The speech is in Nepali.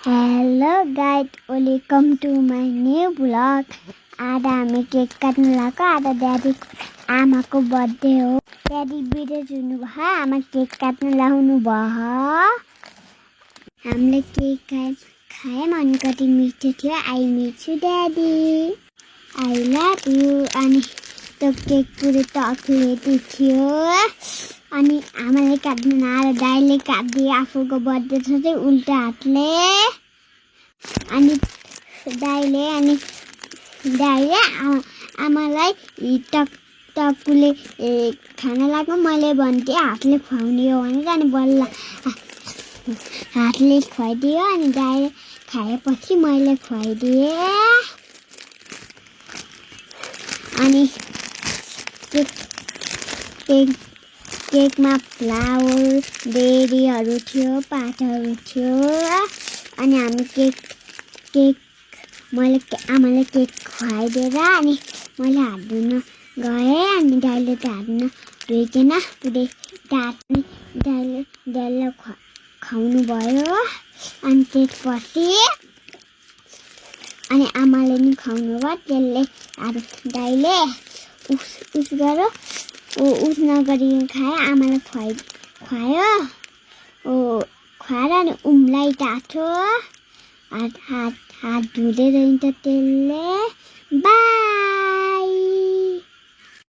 Hello guys, welcome to my new vlog. आज हामी केक काट्न लाग्यो। आज ड्याडी आमाको बर्थडे हो। ड्याडी बिरेज हुनुभयो, आमा केक काट्न लाउनु भयो। हामीले केक खायौँ अनि कति मिठो थियो। I miss you daddy, I love you. अनि त्यो केक पुरै चकलेटी थियो। अनि आमाले काट्न नआएर दाइले काटिदियो आफूको बर्थडे छ चाहिँ उल्टा हातले। अनि दाइले आमालाई टक्कुले खाना लाग्यो। मैले भन्थे हातले खुवाउने हो भनेर, अनि बल्ल हातले खुवाइदियो। अनि दाइले खाएपछि मैले खुवाइदिएँ। अनि केकमा फ्लावर बेरीहरू थियो, पातहरू थियो। अनि हामी मैले आमाले केक खुवाइदिएर अनि मैले हात धुन गएँ। अनि दाइले त हात धुइकन पुरै दाइले खुवाउनु भयो। अनि त्यसपछि अनि आमाले नि खुवाउनु भयो। त्यसले अब दाइले उस गर्यो, उस नगरी खायो। आमालाई खुवायो। खुवाएर अनि उम्लाई टाठो हात धुँदै रहन्छ त्यसले। बाई।